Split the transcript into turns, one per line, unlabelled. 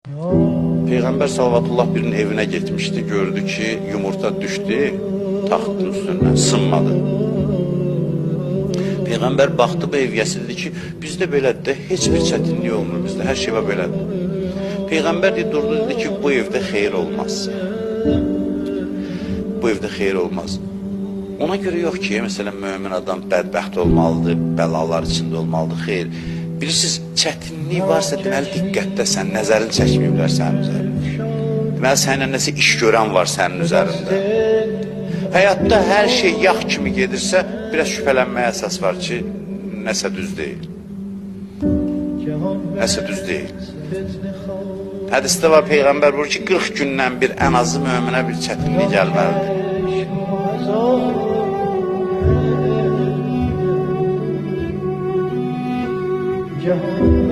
Peyğəmbər salavatullah birinin evinə getmişdi, gördü ki, yumurta düşdü taxtın üstündən, sınmadı. Peyğəmbər baxdı bu ev yiyəsi, dedi ki, bizdə belədir də, heç bir çətinlik olmur bizdə, hər şey var belədir. Peyğəmbər dedi, durdu, dedi ki, bu evdə xeyir olmaz. Bu evdə xeyir olmaz. Ona görə yox ki, məsələn, mömin adam bədbəxt olmalıdır, bəlalar içində olmalıdır, xeyir. Bilirsiniz, çətinlik varsa, deməli, diqqətdəsən, nəzərini çəkməyiblər sənin üzərində. Deməli, səninlə nəsə iş görən var sənin üzərində. Həyatda hər şey yağ kimi gedirsə, biraz şübhələnməyə əsas var ki, nəsə düz deyil. Nəsə düz deyil. Hədisdə var, Peyğəmbər buyurur ki, 40 gündən bir ən azı möminə bir çətinlik gəlməlidir.
Jahan